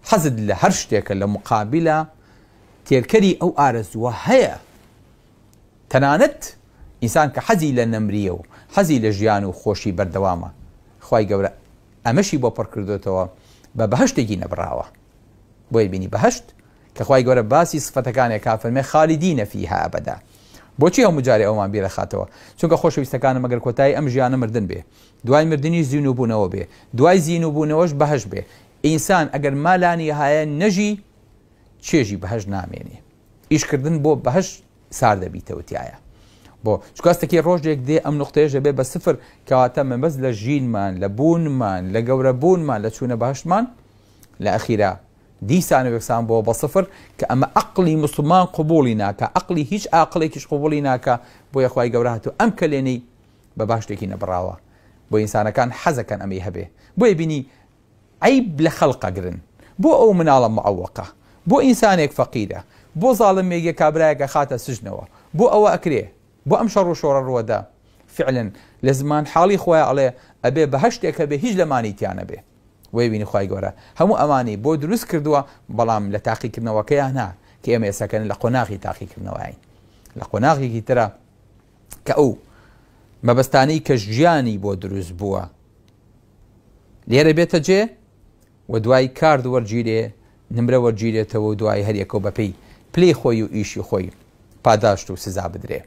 حەزت لە هەر شتێکە لە مقابیلا تێرکەری ئەو ئارەزووە هەیە. تەنانەت ئینسان کە حەزی لە نەمرییە و حەزی لە ژیان و خۆشی بەردەوامە، خوای گەورە ئەمەشی بۆ پڕ کردۆتەوە بە بەهەشتێکی نەبڕاوە. بۆیە بینی بەهەشت کە خوای گەورە باسی سفەتەکانی ئەکا فەرمێ خالدین فیها ابدا. بۆچی هەموو جارێ ئەومان بیرەخاتەوە؟ چونکە خۆشەویستەکانم ئەگەر کۆتایی ئەم ژیانە مردن بێ، دوای مردنیش زینووبوونەوە بێ، دوای زینووبوونەوەش بەهەشت بێ، ئینسان ئەگەر مالانیهایە نەژی چێژی بەهەشت نامێنێ. ئیشکردن بۆ بەهەشت سارد دەبیتەوە تیایا. بۆ؟ چونکە هەستەکەی ڕۆژێک دێ ئەم نوقتەیەش دەبێ بە سفر، کەواتە مەبەست لە ژینمان، لە بوونمان، لە گەورە بوونمان، لە چوونە بەهەشتمان لە ئەخیرا دیسان و یەکسان بۆ بە سفر، کە ئەمە ئەقڵی موسڵمان قبوڵی ناکا، ئەقڵی هیچ ئاقڵێکیش قبوڵی ناکا، بۆیە خوای گەورە هاتووە ئەم کەلێنەی بە باشتێکی نەبڕاوە بۆ ئینسانەکان حەزەکەن ئەمەی هەبێ، بۆیە بینی عەیب لە خەڵق ئەگرن بۆ ئەو مناڵە معەوەقە بۆ ئینسانێک فەقیرە بۆ زاڵمێک یە کابرایەک ئەخاتە سجنەوە بۆ ئەوە ئەکرێ بۆ ئەم شەڕ و شۆڕە ڕوەدا فعلەن لە زمان حاڵی خۆیا ئەڵێ ئەبێ بەهەشتێک هەبێ هیچ لەمانی تیا نەبێ وەی بینی خوای گەورە هەموو ئەمانی بۆ دروست کردووە بەڵام لە تاقیکردنەوەکەیا نا کە ئێمە ئێستاکەن لە قۆناغی تاقیکردنەوەین لە قۆناغێکی ترە کە ئەو مەبەستانەی کە ژیانی بۆ دروست بووە لێرە بێتە جێ و دوای کارد وەرگیرێ نمرە وەرگیرێتەوە و دوای هەریەکەو بەپێی پلەی خۆی و ئیشی خۆی پاداشت و سزا بدرێ.